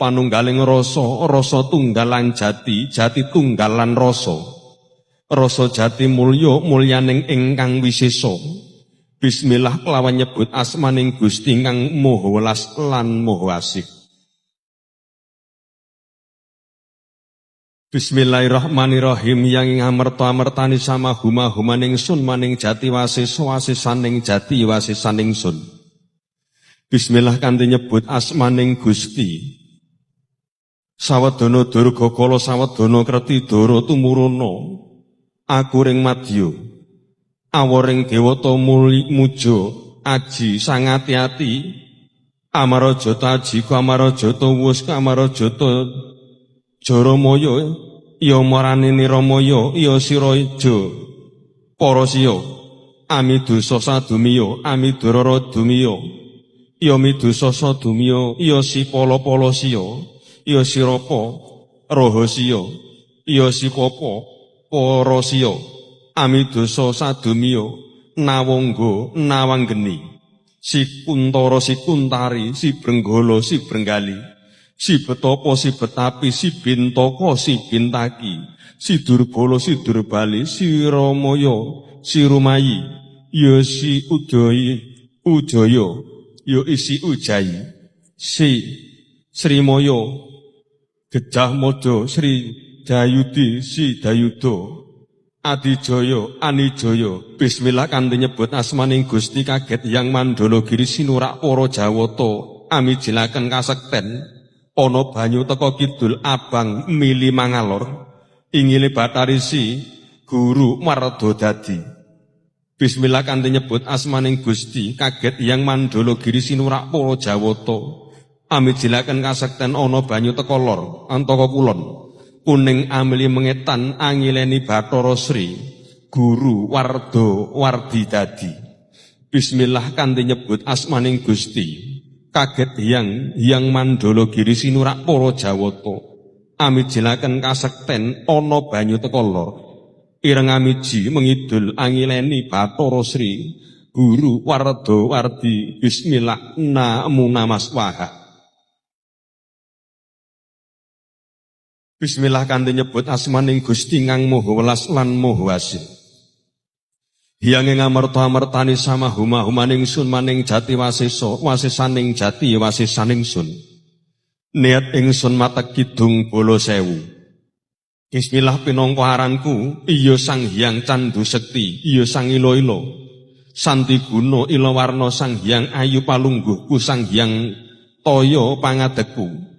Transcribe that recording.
Panunggaling rasa, rasa tunggal lan jati, jati tunggal lan rasa. Rasa jati mulya, mulyaning ingkang wisesa. Bismillah kelawan nyebut asmaning Gusti kang Maha Welas lan Maha Asih. Bismillahirrahmanirrahim yang ngamerta amertani sama huma humaning sun maning jati wasesa wasesaning jati wasesaning sun. Bismillah kanthi nyebut asmaning Gusti. Sawadana durga kala sawadana kreti dara tumuruna aku ring madya. Aworing dewata muja aji sangati-ati amarajata aji amarajata wus amarajata jaramaya ya marane niramaya ya siraja parasiya amidusa sadumiya amidurara dumiya ya midusa sadumiya ya si pala-pala siya ya sirapa rahasiya ya sipapa parasiya amidosa sadumiya nawangga nawanggeni si kuntara si kuntari si brenggala si brenggali si betapa si betapi si bintaka si bintaki si durbala si durbali si ramaya si rumayi ya si udayi ujaya ya isi ujayi si srimaya Gejah Mada Sri Dayudi si Dayuda Adijaya Anijaya. Bismillah kanthi nyebut asmaning Gusti kaget yang mandala giri sinurak para jawata amijilaken kasekten ana banyu teka kidul abang mili mangalor ingile Batarisi guru marda dadi. Bismillah kanthi nyebut asmaning Gusti kaget yang mandala giri sinurak para jawata amijilaken kasekten ana banyu teka lor antaka kulon kuning amili mengetan angileni Bathara Sri guru warda wardi dadi. Bismillah kanthi nyebut asmaning Gusti kaget yang mandala giri sinurak para jawata amijilaken kasekten ana banyu teka lor ireng amiji mengidul angileni Bathara Sri guru warda wardi. Bismillah namo namaswaha. Bismillah kanthi nyebut asmaning Gusti kang Maha Welas lan Maha Asih. Hyang ing amerta amertani sama huma humaning sun maning jati wasesa wasesaning jati wasesaning sun. Niat ingsun matek kidung bala sewu. Bismillah pinangka aranku iya Sang Hyang Candu Sekti, iya Sang Ila-ila. Santi guna ila warna Sang Hyang Ayu palungguhku Sang Hyang Toya pangadegku.